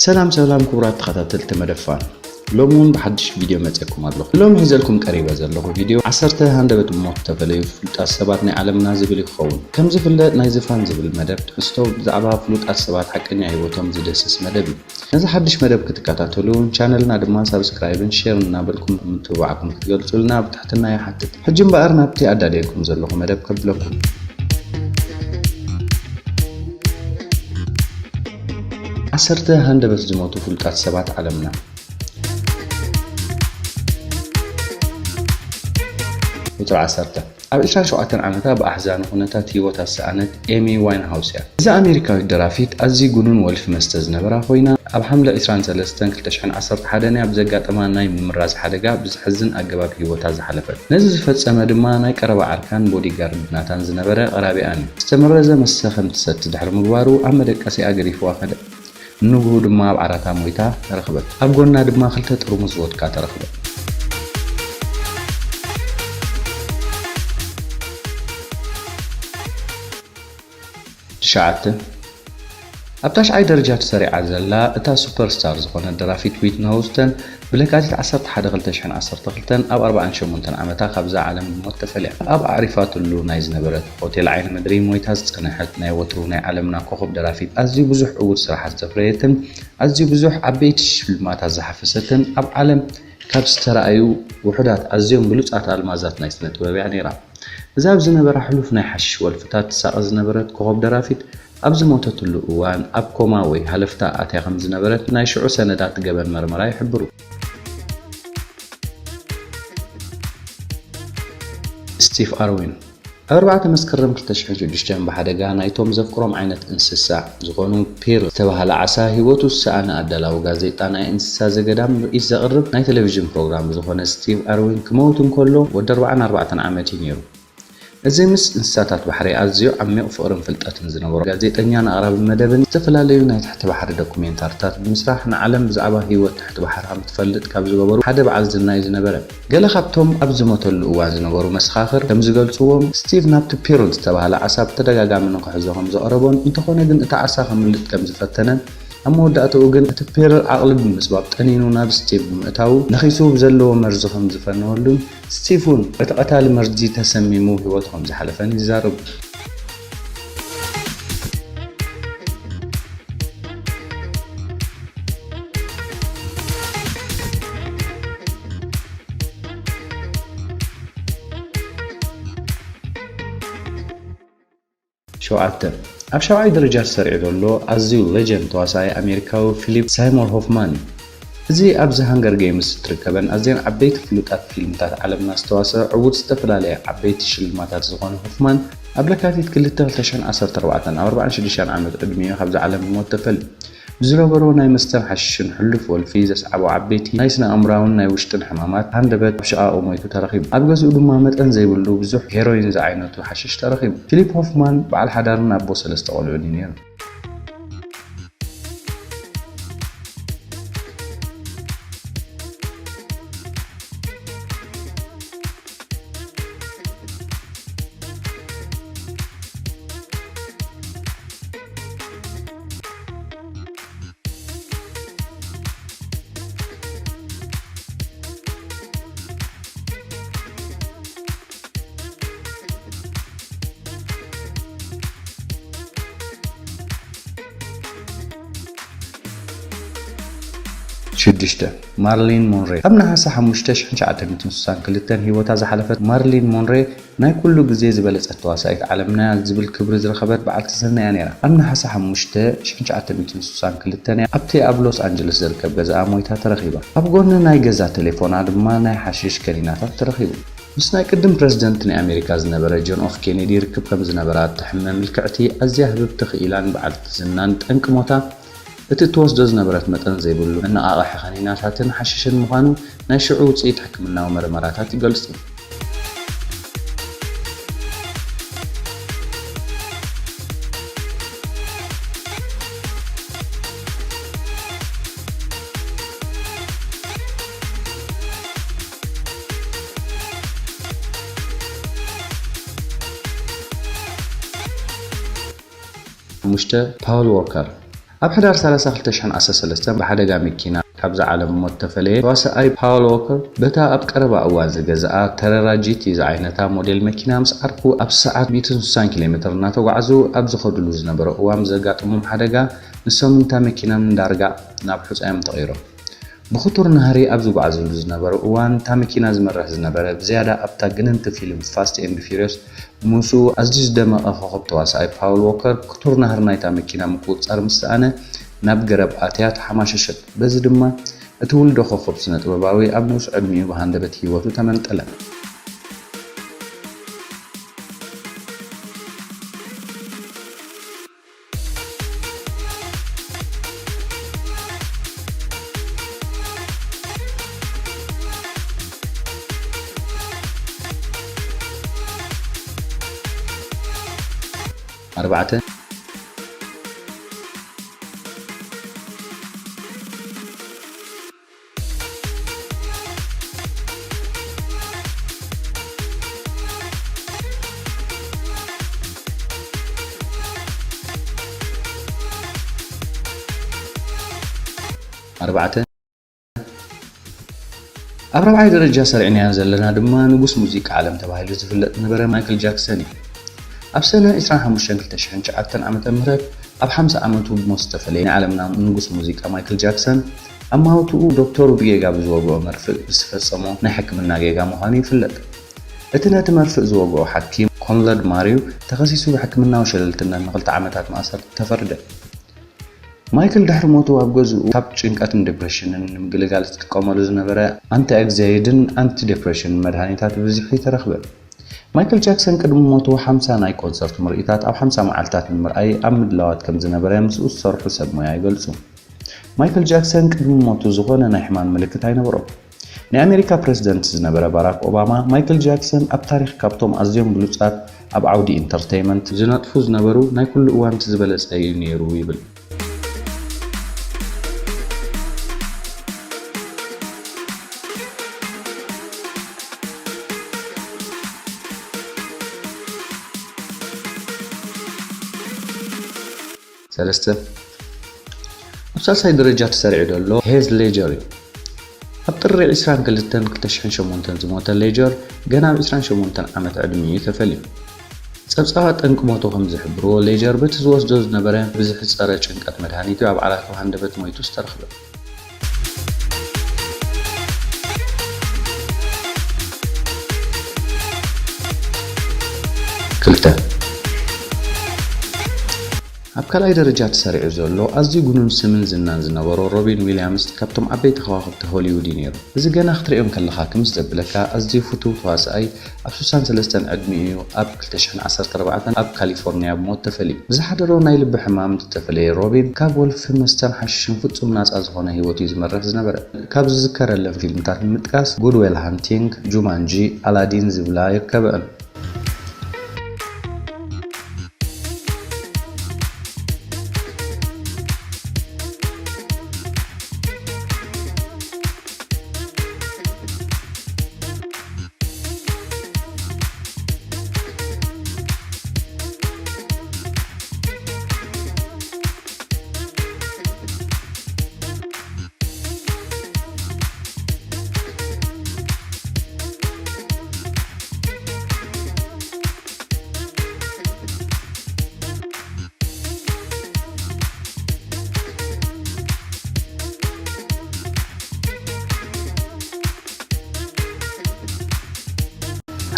ሰላም ሰላም ክቡራት ተኸታተልቲ መደብ ፋን፣ ሎሚ እውን ብሓድሽ ቪድዮ መፅእኩም ኣለኹ። ሎም ሒዘልኩም ቀሪበ ዘለኹ ቪድዮ ዓሰርተ ሃንደበት ብሞት ዝተፈለዩ ፍሉጣት ሰባት ናይ ዓለምና ዝብል ይኸውን። ከም ዝፍለጥ ናይዚ ፋን ዝብል መደብ ትሕዝቶ ብዛዕባ ፍሉጣት ሰባት ሓቀኛ ህይወቶም ዝድህስስ መደብ እዩ። ነዚ ሓድሽ መደብ ክትከታተሉ ቻነልና ድማ ሳብስክራይብን ሼርን እናበልኩም ምትብባዕኩም ክትገልጹልና ብትሕትና ይሓትት። ሕጂ እምበኣር ናብቲ ኣዳልየልኩም ዘለኹ መደብ ከብለኩም። ዓሰርተ ሃንደበት ዝሞቱ ፍሉጣት ሰባት ዓለምና። ቁጽሪ ዓሰርተ። ኣብ ዕስራን ሸውዓተን ዓመታ ብኣሕዛኒ ኩነታት ህይወታ ዝሰኣነት ኤሚ ዋይንሃውስ እያ። እዛ ኣሜሪካዊት ደራፊት ኣዝዩ ግኑን ወልፊ መስተ ዝነበራ ኮይና፣ ኣብ ሓምለ ዕስራን ሰለስተን ክልተ ሽሕን ዓሰርተ ሓደን እያ ብዘጋጠማ ናይ ምምራዝ ሓደጋ ብዘሕዝን ኣገባብ ህይወታ ዝሓለፈት። ነዚ ዝፈጸመ ድማ ናይ ቀረባ ዓርካን ቦዲጋርድ ናታን ዝነበረ ቀራቢኣን እዩ። ዝተመረዘ መስተ ከም ትሰቲ ድሕሪ ምግባሩ ኣብ መደቀሲኣ ገዲፍዋ ከደ። ንግሆ ድማ ኣብ ዓራታ ሞይታ ተረኽበት። ኣብ ጎና ድማ ክልተ ጥርሙዝ ቮድካ ተረኽበ። ትሽዓተ። ኣብ ታሽዓይ ደረጃ ተሰሪዓ ዘላ እታ ሱፐርስታር ዝኾነት ደራፊት ዊትኒ ሆውስተን ብለካቲት ዓሰርተ ሓደ ክልተ ሽሕን ዓሰርተ ክልተን ኣብ ኣርባዓን ሸሞንተን ዓመታ ካብዛ ዓለም ብሞት ተፈልያ። ኣብ ኣዕሪፋትሉ ናይ ዝነበረት ሆቴል ዓይኒ ምድሪ ሞይታ ዝጸንሐት ናይ ወትሩ ናይ ዓለምና ኮኸብ ደራፊት ኣዝዩ ብዙሕ ዕዉት ስራሓት ዘፍረየትን ኣዝዩ ብዙሕ ዓበይቲ ሽልማታት ዝሓፈሰትን ኣብ ዓለም ካብ ዝተራእዩ ውሑዳት ኣዝዮም ብሉጻት ኣልማዛት ናይ ስነ ጥበብ እያ ነይራ። እዛ ኣብ ዝነበራ ሕሉፍ ናይ ሓሽሽ ወልፍታት ትሳቐ ዝነበረት ኮኸብ ደራፊት ኣብ ዝሞተትሉ እዋን ኣብ ኮማ ወይ ሃለፍታ ኣትያ ከም ዝነበረት ናይ ሽዑ ሰነዳት ገበን መርመራ ይሕብሩ። ስቲቭ ኣርዊን ኣብ ኣርባዕተ መስከረም ክልተ ሽሕን ሽዱሽተን ብሓደጋ ናይቶም ዘፍቅሮም ዓይነት እንስሳ ዝኾኑ ፒር ዝተባህለ ዓሳ ህይወቱ ዝሰኣነ ኣዳላዊ ጋዜጣ ናይ እንስሳ ዘገዳም ምርኢት ዘቕርብ ናይ ቴሌቪዥን ፕሮግራም ዝኾነ ስቲቭ ኣርዊን ክመውት እንከሎ ወዲ ኣርባዓን ኣርባዕተን ዓመት እዩ ነይሩ። እዚ ምስ እንስሳታት ባሕሪ ኣዝዩ ዓሚቕ ፍቕርን ፍልጠትን ዝነበሮ ጋዜጠኛን ኣቕራቢ መደብን ዝተፈላለዩ ናይ ትሕቲ ባሕሪ ዶኩሜንታሪታት ብምስራሕ ንዓለም ብዛዕባ ህይወት ትሕቲ ባሕሪ ከም ትፈልጥ ካብ ዝገበሩ ሓደ በዓል ዝና እዩ ዝነበረ። ገለ ካብቶም ኣብ ዝሞተሉ እዋን ዝነበሩ መሰኻኽር ከም ዝገልጽዎ፣ ስቲቭ ናብቲ ፒርል ዝተባህለ ዓሳ ብተደጋጋሚ ንኽሕዞ ከም ዘቕረቦን እንተኾነ ግን እቲ ዓሳ ከምልጥ ከም ዝፈተነን ኣብ መወዳእታኡ ግን እቲ ፒርል ዓቕሊ ብምጽባብ ጠኒኑ ናብ ስቲቭ ብምእታዉ ነኺሱ ብዘለዎ መርዚ ከም ዝፈነወሉን ስቲቭ እውን በቲ ቀታሊ መርዚ ተሰሚሙ ህይወቱ ከም ዝሓለፈን ይዛረቡ። ሸውዓተ። ኣብ ሻብዓይ ደረጃ ተሰሪዑ ዘሎ ኣዝዩ ሌጀንድ ተዋሳኣይ ኣሜሪካዊ ፊሊፕ ሳይሞር ሆፍማን እዩ። እዚ ኣብዚ ሃንገር ጌምስ እትርከበን ኣዝየን ዓበይቲ ፍሉጣት ፊልምታት ዓለምና ዝተዋስአ ዕዉት ዝተፈላለየ ዓበይቲ ሽልማታት ዝኾነ ሆፍማን ኣብ ለካቲት ክልተ ክልተ ሽሕን ዓሰርተ ኣርባዕተን ኣብ ኣርባዓን ሽዱሽተን ዓመት ዕድሚኡ ካብዛ ዓለም ብሞት ተፈልዩ። ብዝነበሮ ናይ መስተን ሓሽሽን ሕሉፍ ወልፊ ዘስዓቦ ዓበይቲ ናይ ስነ ኣእምራውን ናይ ውሽጥን ሕማማት ሃንደበት ኣብ ሽቓቑ ሞይቱ ተረኺቡ። ኣብ ገዝኡ ድማ መጠን ዘይብሉ ብዙሕ ሄሮይን ዝዓይነቱ ሓሽሽ ተረኺቡ። ፊሊፕ ሆፍማን በዓል ሓዳርን ኣቦ ሰለስተ ቆልዑን እዩ ነይሩ። ሽዱሽተ። ማርሊን ሞንሬ። ኣብ ነሓሰ ሓሙሽተ ሽሕን ትሽዓተ ሚእትን ስሳን ክልተን ህይወታ ዝሓለፈት ማርሊን ሞንሬ ናይ ኩሉ ግዜ ዝበለጸት ተዋሳኢት ዓለምና ዝብል ክብሪ ዝረኸበት በዓልቲ ዝና እያ ነይራ። ኣብ ነሓሰ ሓሙሽተ ሽሕን ትሽዓተ ሚእትን ስሳን ክልተን እያ ኣብቲ ኣብ ሎስ ኣንጀለስ ዝርከብ ገዛኣ ሞይታ ተረኺባ። ኣብ ጎኒ ናይ ገዛ ቴሌፎና ድማ ናይ ሓሽሽ ከኒናታት ተረኺቡ። ምስ ናይ ቅድም ፕረዚደንት ናይ ኣሜሪካ ዝነበረ ጆን ኤፍ ኬኔዲ ርክብ ከም ዝነበራ እትሕመ ምልክዕቲ ኣዝያ ህብብቲ ክኢላን በዓልቲ ዝናን ጠንቂ ሞታ እቲ እትወስዶ ዝነበረት መጠን ዘይብሉ መነቓቕሒ ከኒናታትን ሓሽሽን ምዃኑ ናይ ሽዑ ውጽኢት ሕክምናዊ መርመራታት ይገልጹ። ሓሙሽተ። ፓውል ዎከር። ኣብ ሕዳር ሰላሳ ክልተ ሽሕን ዓሰርተ ሰለስተን ብሓደጋ መኪና ካብዛ ዓለም ሞት ተፈለየ ተዋሳኣይ ፓውል ዎከር፣ በታ ኣብ ቀረባ እዋን ዝገዝኣ ተረራ ጂ ቲ ዝዓይነታ ሞዴል መኪና ምስ ዓርኩ ኣብ ሰዓት ሚእትን ስሳን ኪሎ ሜትር እናተጓዕዙ ኣብ ዝኸድሉ ዝነበረ እዋን ብዘጋጠሞም ሓደጋ ንሶምን እታ መኪናን ዳርጋ ናብ ሑጻ እዮም ተቐይሮም። ብኽቱር ናህሪ ኣብ ዝጓዓዘሉ ዝነበረ እዋን፣ እታ መኪና ዝመርሕ ዝነበረ፣ ብዝያዳ ኣብታ ግንንቲ ፊልም ፋስት ኤንድ ፊርዮስ ምስኡ ኣዝዩ ዝደመቐ ኮኸብ ተዋሳኣይ ፓውል ዎከር፣ ክቱር ናህሪ ናይታ መኪና ምቁጽጻር ምስ ሰኣነ፣ ናብ ገረብ ኣትያ ተሓማሸሸት። በዚ ድማ፣ እቲ ውልዶ ኮኸብ ስነ-ጥበባዊ ኣብ ንኡስ ዕድሚኡ ብሃንደበት ህይወቱ ተመንጠለ። ኣርባዕተ። ኣርባዕተ። ኣብ ራብዓይ ደረጃ ሰሪዕናዮ ዘለና ድማ ንጉስ ሙዚቃ ዓለም ተባሂሉ ዝፍለጥ ዝነበረ ማይክል ጃክሰን እዩ። ኣብ ሰነ ዕስራን ሓሙሽተን ክልተ ሽሕን ትሽዓተን ዓመተ ምህረት ኣብ ሓምሳ ዓመቱ ብሞት ዝተፈለየ ናይ ዓለምና ንጉስ ሙዚቃ ማይክል ጃክሰን፣ ኣማውትኡ ዶክተሩ ብጌጋ ብዝወግኦ መርፍእ ብዝፈጸሞ ናይ ሕክምና ጌጋ ምዃኑ ይፍለጥ። እቲ ነቲ መርፍእ ዝወግኦ ሓኪም ኮንራድ ማሪው ተኸሲሱ ብሕክምናዊ ሸለልትነት ንኽልተ ዓመታት ማእሰርቲ ተፈርደ። ማይክል ድሕሪ ሞቱ ኣብ ገዝኡ ካብ ጭንቀትን ዲፕሬሽንን ንምግልጋል ዝጥቀመሉ ዝነበረ ኣንቲ ኣግዛይድን ኣንቲ ዲፕሬሽንን መድሃኒታት ብብዝሒ ተረኽበ። ማይክል ጃክሰን ቅድሚ ሞቱ ሓምሳ ናይ ኮንሰርት ምርኢታት ኣብ ሓምሳ መዓልታት ንምርኣይ ኣብ ምድላዋት ከም ዝነበረ ምስኡ ዝሰርሑ ሰብ ሞያ ይገልጹ። ማይክል ጃክሰን ቅድሚ ሞቱ ዝኾነ ናይ ሕማም ምልክት ኣይነበሮን። ናይ ኣሜሪካ ፕረዚደንት ዝነበረ ባራክ ኦባማ፣ ማይክል ጃክሰን ኣብ ታሪኽ ካብቶም ኣዝዮም ብሉጻት ኣብ ዓውዲ ኢንተርተይመንት ዝነጥፉ ዝነበሩ ናይ ኩሉ እዋን እቲ ዝበለጸ እዩ ነይሩ ይብል። ሰለስተ። ኣብ ሳልሳይ ደረጃ ተሰሪዑ ዘሎ ሄዝ ሌጀር እዩ። ኣብ ጥሪ ዕስራን ክልተን ክልተ ሽሕን ሸሞንተን ዝሞተ ሌጀር ገና ኣብ ዕስራን ሸሞንተን ዓመት ዕድሚኡ እዩ ተፈልዩ። ጸብጻባት ጠንቂ ሞቱ ከም ዝሕብርዎ፣ ሌጀር በቲ ዝወስዶ ዝነበረ ብዝሒ ጸረ ጭንቀት መድሃኒት እዩ ኣብ ዓራቱ ሃንደበት ሞይቱ ዝተረኽበ። ክልተ። ኣብ ካልኣይ ደረጃ ተሰሪዑ ዘሎ ኣዝዩ ግኑን ስምን ዝናን ዝነበሮ ሮቢን ዊልያምስ ካብቶም ዓበይቲ ከዋኽብቲ ሆሊውድ እዩ ነይሩ። እዚ ገና ክትርእዮ እንከለኻ ክምስ ዘብለካ ኣዝዩ ፍቱው ተዋሳኣይ ኣብ ስሳን ሰለስተን ዕድሚኡ እዩ ኣብ ክልተ ሽሕን ዓሰርተ ኣርባዕተን ኣብ ካሊፎርኒያ ብሞት ተፈልዩ። ብዝሓደሮ ናይ ልቢ ሕማም ዝተፈለየ ሮቢን ካብ ወልፊ መስተን ሓሽሽን ፍጹም ናጻ ዝኾነ ህይወት እዩ ዝመርሕ ዝነበረ። ካብ ዝዝከረለን ፊልምታት ንምጥቃስ ጉድ ዌል ሃንቲንግ፣ ጁማንጂ፣ ኣላዲን ዝብላ ይርከበአን።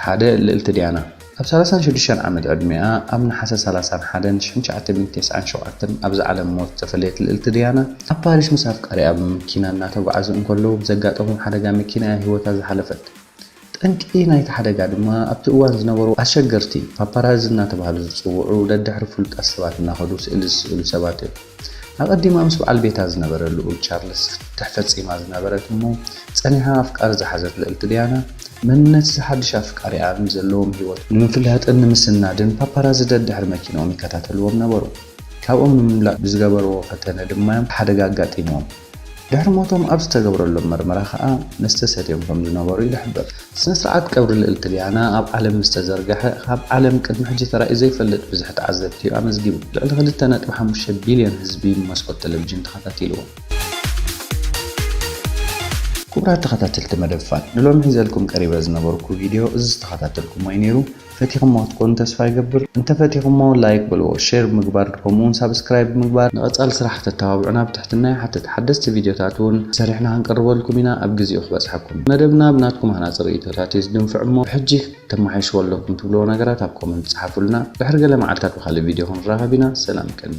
ሓደ፣ ልእልቲ ዲያና። ኣብ ሰላሳን ሽዱሽተን ዓመት ዕድሚኣ፣ ኣብ ነሓሰ ሰላሳን ሓደን ሽሕን ትሽዓተ ሚእትን ተስዓን ሸውዓተን ኣብዛ ዓለም ሞት ዝተፈለየት ልእልቲ ዲያና፣ ኣብ ፓሪስ ምስ ኣፍቃሪኣ ብመኪና እናተጓዓዙ እንከለዉ ብዘጋጠሞም ሓደጋ መኪና እያ ህይወታ ዝሓለፈት። ጠንቂ ናይቲ ሓደጋ ድማ ኣብቲ እዋን ዝነበሩ ኣሸገርቲ፣ ፓፓራዚ እናተባህሉ ዝጽውዑ፣ ደድሕሪ ፍሉጣት ሰባት እናኸዱ ስእሊ ዝስእሉ ሰባት እዮም። ኣቐዲማ ምስ በዓል ቤታ ዝነበረ ልኡል ቻርልስ ፍትሕ ፈጺማ ዝነበረት እሞ፣ ጸኒሓ ኣፍቃሪ ዝሓዘት ልእልቲ ዲያና፣ መንነት እዚ ሓድሽ ኣፍቃሪኣ ንዘለዎም ህይወት ንምፍላጥን ንምስናድን ፓፓራዚ ደድሕሪ መኪንኦም ይከታተልዎም ነበሩ። ካብኦም ንምምላጥ ብዝገበርዎ ፈተነ ድማ ሓደጋ ኣጋጢምዎም። ድሕሪ ሞቶም ኣብ ዝተገብረሎም መርመራ ከኣ መስተ ሰትዮም ከም ዝነበሩ ይሕበር። ስነ ስርዓት ቀብሪ ልእልቲ ሊያና ኣብ ዓለም ምስ ተዘርግሐ፣ ካብ ዓለም ቅድሚ ሕጂ ተራእዩ ዘይፈልጥ ብዝሒ ተዓዘብቲ እዩ ኣመዝጊቡ። ልዕሊ ክልተ ነጥቢ ሓሙሽተ ቢልዮን ህዝቢ ብመስኮት ቴሌቪዥን ተኸታቲልዎ። ክቡራት ተኸታተልቲ መደብ ፋን፣ ንሎሚ ሒዘልኩም ቀሪበ ዝነበርኩ ቪድዮ እዚ ዝተኸታተልኩሞ እዩ ነይሩ። ፈቲኹሞ ክትኮኑ ተስፋ ይገብር። እንተፈቲኹሞ ላይክ በልዎ፣ ሼር ብምግባር ከምኡውን ሳብስክራይብ ብምግባር ንቐጻሊ ስራሕ ክተተባብዑና ብትሕትና ይሓትት። ሓደስቲ ቪድዮታት እውን ሰሪሕና ክንቀርበልኩም ኢና ኣብ ግዜኡ ክበጽሐኩም። መደብና ብናትኩም ሃናጺ ርእይቶታት እዩ ዝድንፍዕ እሞ ብሕጂ ተመሓይሽዎ ኣለኩም ትብልዎ ነገራት ኣብ ኮመንት ጸሓፉልና። ድሕሪ ገለ መዓልታት ብኻልእ ቪድዮ ክንራኸብ ኢና። ሰላም ይቀኒ።